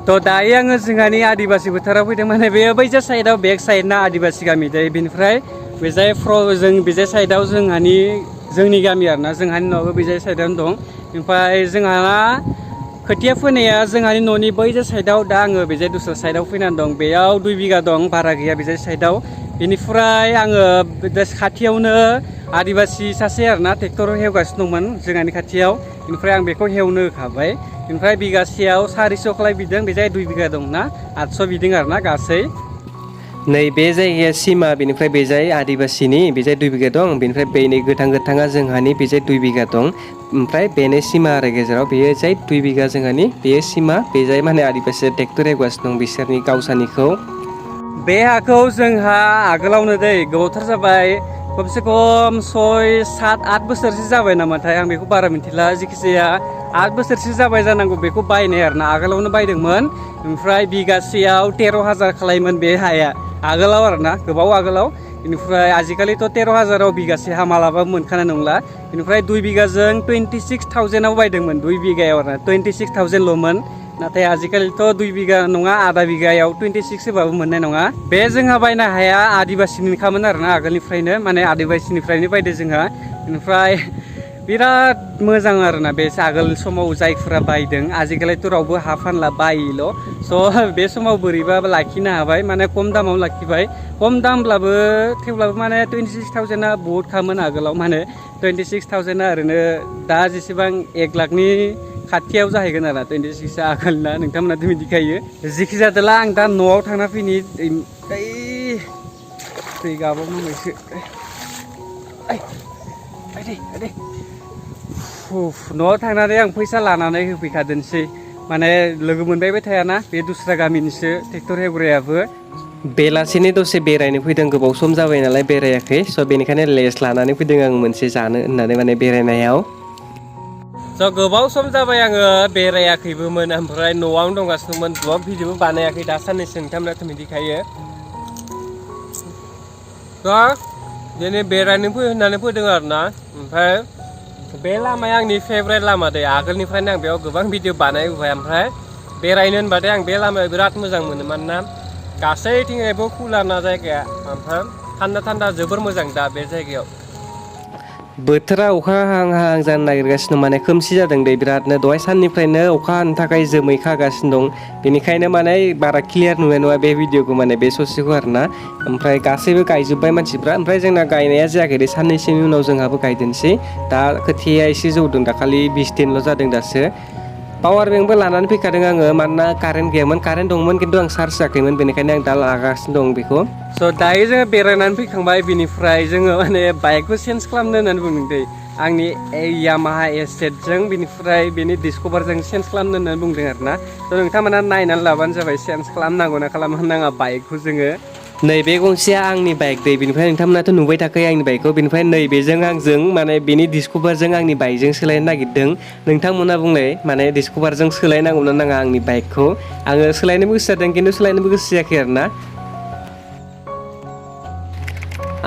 तो दायो आङो जोंहानि आदिबासी फोथाराव फैदों माने बेयो बैजा साइडआव बेक साइड ना आदिबासी गामि जायो बेनिफ्राय बेजाय जों बेजाय साइडआव जोंनि गामि आरोना जोंहानि न'आबो बेजाय साइडआवनो दं ओमफ्राय जोंहा खोथिया फोनाया जोंहानि न'नि बैजा साइडआव दा आङो बेजाय दस्रा साइडआव फैनानै दं बेयाव 2 बिगा दं बारा गैया बेजाय साइडआव बेनिफ्राय आङो खाथियावनो आदिबासी सासे आरोना ट्रेक्टर हेवगासिनो दंमोन जोंहानि खाथियाव बेनिफ्राय आं बेखौ हेवनो होखाबाय बेनिफ्राय बिगासेयाव 400 खालाय बिदों बेजाय 2 बिगा दंना 800 बिदों आरोना गासै नै बे जायगाया सिमा बेनिफ्राय बेजाय आदिबासीनि बेजाय 2 बिगा दं बेनिफ्राय बेनि गोथाङा जोंहानि बेजाय 2 बिगा दं ओमफ्राय बेनो सिमा आरो गेजेराव बेयो जाय 2 बिगा जोंहानि बेयो सिमा बेजाय माने आदिबासी ट्रेक्टर एवगासिनो दं बिसोरनि गावसानिखौ बे हाखौ जोंहा आगोलावनो दै गोबावथार जाबाय खमसे खम 6-7-8 बोसोरसो जाबाय नामाथाय आं बेखौ बारा मिथिला जिखिजाया 8 बोसोरसो जाबाय जानांगौ बेखौ बायनाय आरोना आगोलावनो बायदोंमोन ओमफ्राय बिगासेयाव 13,000 खालायोमोन बे हाया आगोलाव आरोना गोबाव आगोलाव बेनिफ्राय आजिखालिथ' 13,000आव बिगासे हा मालाबाबो मोनखानाय नंला बेनिफ्राय 2 बिगाजों 26,000आव बायदोंमोन 2 बिगायाव आरोना 26,000ल'मोन नाथाय आजिखालिथ' 2 बिगा नङा आधा बिगायाव 26 होबाबो मोननाय नङा बे जोंहा बायनाय हाया आदिबासीनिखामोन आरोना आगोलनिफ्रायनो माने आदिबासीनिफ्रायनो बायदो जोंहा बेनिफ्राय बिराद मोजां आरोना बे आगोल समाव जायफोरा बायदों आजिखालिथ' रावबो हा फानला बायोल' स' बे समाव बोरैबा लाखिनो हाबाय माने खम दामाव लाखिबाय खम दामब्लाबो थेवब्लाबो माने 26,000आ बहुद खामोन आगोलाव माने 26,000आ ओरैनो दा जेसेबां 1 लाखनि खाथियाव जाहैगोन आरो 26आ आगोलना नोंथांमोनाथ' मिथिखायो जिखि जादोला आं दा न'आव थांना फैनि दै गाबावनांबायसो न'आव थांनानै आं फैसा लानानै होफैखादोंसै माने लोगो मोनबायबो थायाना बे दस्रा गामिनिसो ट्रेक्टर हेवग्रायाबो बेलासिनि दसे बेरायनो फैदों गोबाव सम जाबाय नालाय बेरायाखै स' बेनिखायनो लेस्ट लानानै फैदों आं मोनसे जानो होननानै माने बेरायनायाव स' गोबाव सम जाबाय आङो बेरायाखैबोमोन ओमफ्राय न'आवनो दंगासिनोमोन ब्लग भिडिअबो बानायाखै दा साननैसो नोंथांमोनाथ' मिथिखायो थ' दिनै बेरायनो होननानै फैदों आरोना ओमफ्राय बे लामाया आंनि फेभरेट लामा दै आगोलनिफ्रायनो आं बेयाव गोबां भिडिअ बानायबोबाय ओमफ्राय बेरायनो होनबाथाय आं बे लामायाव बिराद मोजां मोनो मानोना गासैथिंबो खुलाना जायगाया ओमफ्राय थान्दा जोबोर मोजां दा बे जायगायाव बोथोरा अखा हाहां जानो नागिरगासिनो माने खोमसि जादों दै बिरादनो दहाय साननिफ्रायनो अखा हानो थाखाय जोमै खागासिनो दं बेनिखायनो माने बारा क्लियार नुनाय नङा बे भिडिअखौ माने बे ससेखौ आरोना ओमफ्राय गासैबो गायजोब्बाय मानसिफ्रा ओमफ्राय जोंना गायनाया जायाखै साननैसोनि उनाव जोंहाबो गायदोंसै दा खोथिया एसे जौदों दाखालि 20 दिनल' जादों दासो पावार बेंकबो लानानै फैखादों आङो मानोना कारेन्ट गैयामोन कारेन्ट दंमोन खिन्थु आं चार्ज होआखैमोन बेनिखायनो आं दा लागासिनो दं बेखौ स' दायो जोङो बेरायनानै फैखांबाय बिनिफ्राय जोङो माने बाइकखौ चेन्ज खालामनो होननानै बुंदों दै आंनि यामाहा एसेटजों बिनिफ्राय बेनि डिस्कभारजों चेन्ज खालामनो होननानै बुंदों आरोना थ' नोंथांमोना नायनानै लाबानो जाबाय चेन्ज खालामनांगौ ना खालामनाङा बाइकखौ जोङो नैबे गंसेया आंनि बाइक दै बेनिफ्राय नोंथांमोनाथ' नुबाय थाखायो आंनि बाइकखौ बेनिफ्राय नैबेजों आंजों माने बेनि डिस्कभारजों आंनि बाइकजों सोलायनो नागिरदों नोंथांमोना बुंलाय माने डिस्कभारजों सोलायनांगौना नाङा आंनि बाइकखौ आङो सोलायनोबो गोसो जादों खिन्थु सोलायनोबो गोसो जायाखै आरोना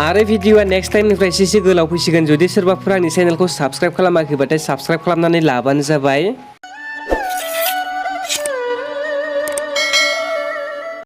आरो भिडिअआ नेक्स्ट टाइमनिफ्राय एसे गोलाव फैसिगोन जुदि सोरबाफोर आंनि चेनेलखौ साबस्क्राइब खालामाखैबाथाय साबस्क्राइब खालामनानै लाबानो जाबाय